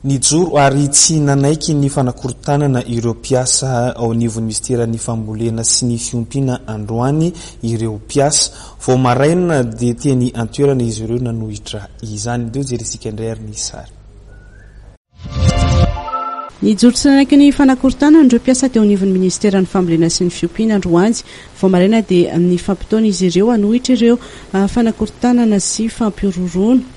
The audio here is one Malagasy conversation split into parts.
Nijoro ary tsy nanaiky ny fanakorontanana ireo mpiasa ao anivon'ny minisiteran'ny fambolena sy ny fiompiana androany ireo mpiasa. Vao maraina dia teny an-toerana izy ireo nanohitra izany. Ndeha hojerentsika indray ary ny sary. Nijoro tsy nanaiky ny fanakorontanana ireo mpiasa teo anivon'ny minisiteran'ny fambolena sy ny fiompiana androany. Vao maraina dia nifampitaona izy ireo hanohitra ireo fanakorontanana sy fampihorohoroana.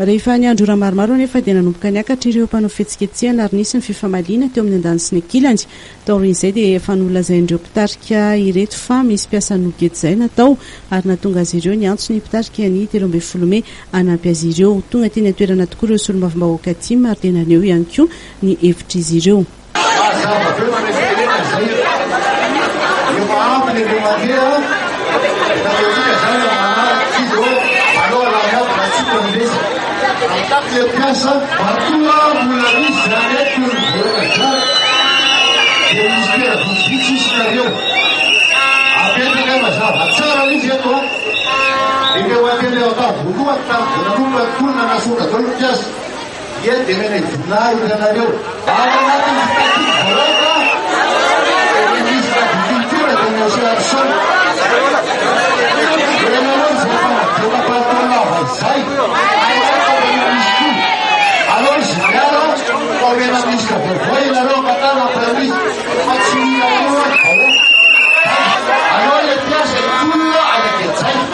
Rehefa niandry ora maromaro anefa dia nanomboka niakatra ireo mpanao fihetsiketsehana ary nisy ny fifamaliana teo amin'ny andaniny sy ny ankilany. Taorian'izay dia efa nolazain'ireo mpitarika ireto fa misy mpiasa nogejaina tao ary nahatonga azy ireo niantso ny mpitarika ny 13 mey hanampy azy ireo. Tonga teny an-toerana tokoa ireo solombavambahoaka tim ary dia naneho ihany koa ny hevitr'izy ireo. Mazava be fa misy tenenina izay efa ampy ny indray mandeha efa ataontsika izany raha manaraka izy hoe aleo alamy aby raha tsy hita ny resaka. Mitaky le mpiasa matoa mbola misy zany eto ny volana zany dia ministera vitsivitsy isy nareo. Apetraka mazava tsara mihitsy eto an. Efa mandeha le atao voalohany tamin'ny vao nanomboka ny tolona nasondra daholo ny mpiasa. Ie dia omena voninahitra anareo. Ao anatin'ny fitakiana vahoaka dia ny ministre agriculture dia Monsieur Harrison. Ianareo izay fanadihana palitao lava izay, ary misy koa. Aleo izy miala fa omena ministre vaovao ianareo ampatana premier ministre fa tsy mila an'io ny vahoaka. Aleo ilay mpiasa hitolona any Ankejaina.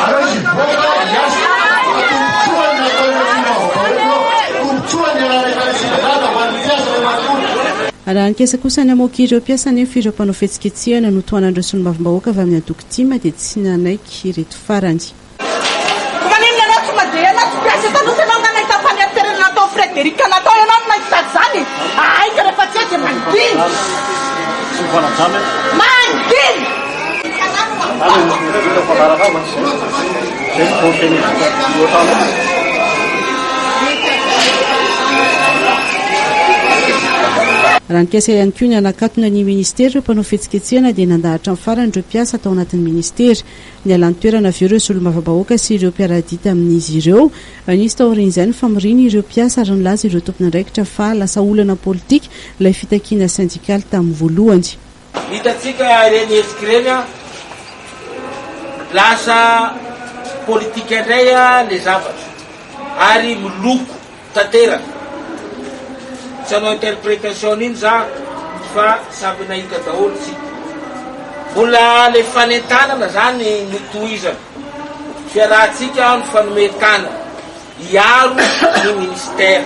Aleo izy hivoaka hiasa fa tombontsoa ny nataon'ireo solombavambahoaka eo, tombontsoa ny niarahana tany Tsimbazaza ho an'ny mpiasa ray manontolo. Raha nikasa kosa ny hamoaka ireo mpiasa anefa ireo mpanao fihetsiketsehana notohanan'ireo solombavambahoaka avy amin'ny antoko tim dia tsy nanaiky ireto farany. Ko maninona ianao tsy mandeha ianao tsy mpiasa eto anosy ianao nga nahita faneriterena natao Frederic natao ianao no nahita zany ahay ka rehefa tsy eo dia mangina mangina. Raha nikasa ihany koa ny hanakatona ny minisitera ireo mpanao fihetsiketsehana dia nandahatra ny farany ireo mpiasa tao anatin'ny minisitera. Niala ny toerana avy eo ireo solombavambahoaka sy ireo mpiara-dia tamin'izy ireo. Nisy taorian'izay ny famoriana ireo mpiasa ary nilaza ireo tompon'andraikitra fa lasa olana politika ilay fitakiana sendikaly tamin'ny voalohany. Hitantsika ireny hetsika ireny an, lasa politika indray le zavatra ary miloko tanteraka. Tsy hanao interpretation an'iny za fa samy nahita daholo tsika. Mbola le fanentanana zany no tohizana. Fiarahantsika mifanome tanana hiaro ny ministère.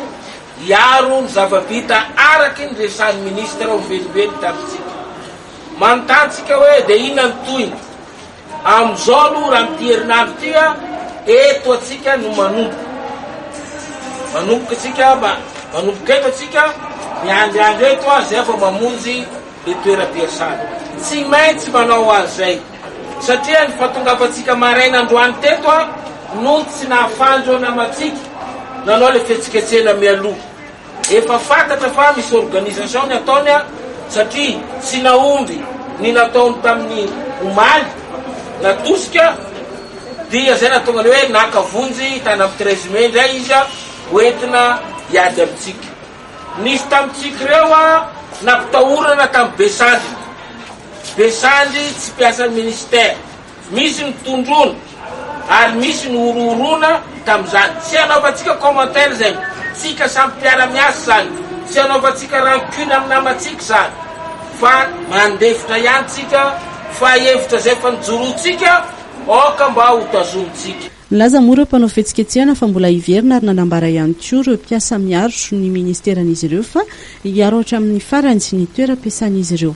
Hiaro ny zava-bita araky ny resahan'ny ministre ombelimbely tamintsika. Manontany tsika hoe dia inona ny tohiny? Amin'izao aloha raha amin'ity herinandro ity a, eto atsika no manomboka. Manomboka tsika mba manomboka eto atsika, miandriandry eto a, zay vao mamonjy le toeram-piasana. Tsy maintsy manao an'izay. Satria ny fahatongavantsika maraina androany teto a, no tsy nahafanjo namantsika nanao le fihetsiketsehana mialoha. Efa fantatra fa misy organisation ny ataony a, satria tsy nahomby ny nataony tamin'ny omaly, natosika, dia zay nahatonga ny hoe naka vonjy tany amin'ny 13 mai indray izy a, ho entina hiady amintsika. Nisy tamintsika ireo a, nampitahorana tamin'ny Besandry. Besandry tsy mpiasan'ny ministère. Misy ny tondroina ary misy ny horohoroana tamin'izany. Tsy hanaovantsika commentaire izay, tsika samy mpiara-miasa izany, tsy hanaovantsika rancune amin'ny namantsika izany fa mandefitra ihany tsika fa hevitra izay efa nijoroantsika aoka mba ho tazomintsika. Nilaza moa ireo mpanao fihetsiketsehana fa mbola hiverina ary nanambara ihany koa ireo mpiasa miaro ny ministeran'izy ireo fa hiaro hatramin'ny farany ny toeram-piasan'izy ireo.